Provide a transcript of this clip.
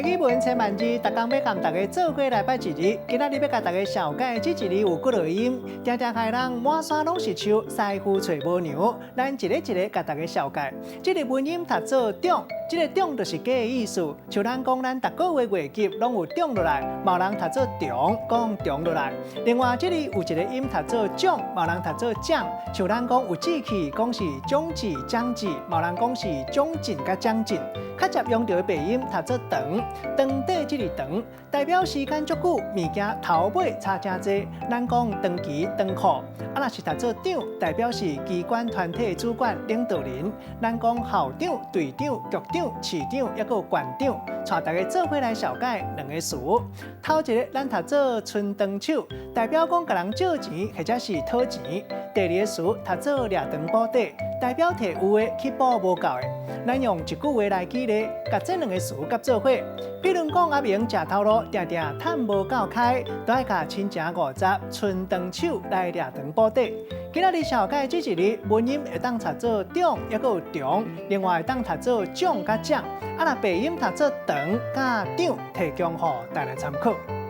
語文千萬字，逐工欲共大家做伙來掰一字。今仔日欲共大家紹介這一字有幾落音，定定害人滿山攏是樹，師傅揣無娘。咱一个一个共大家紹介。這个文音讀做漲，這个漲就是加的意思。像咱講，咱逐個月月給攏有漲落來，嘛有人讀做長，講長落來。另外，這里有一個音讀做獎，嘛有人讀做將。像咱講有志氣，講是獎志、獎志，嘛有人講是獎進佮獎進。較捷用著的白音讀做長，長短這个長，代表時間足久，物件頭尾差誠濟。咱講長期、長褲，啊，若是讀做長，代表是機關團體主管領導人。咱講校長、隊長、局長、市長，抑閣有縣長，帶大家做伙來紹介兩个詞。頭一个，咱讀做伸長手，代表講共人借錢或者是討錢。第二个詞讀做掠長補短，代表提有的去補無夠的。咱用一句話來舉例，共這兩个詞佮做伙。比如講，阿明食頭路，定定趁無夠開，都愛共親情五十伸長手來掠長補短。今仔日紹介這一字文音會當讀做長，抑閣有長，另外會當讀做獎佮將。啊，若白音讀做長佮長，提供予大家參考。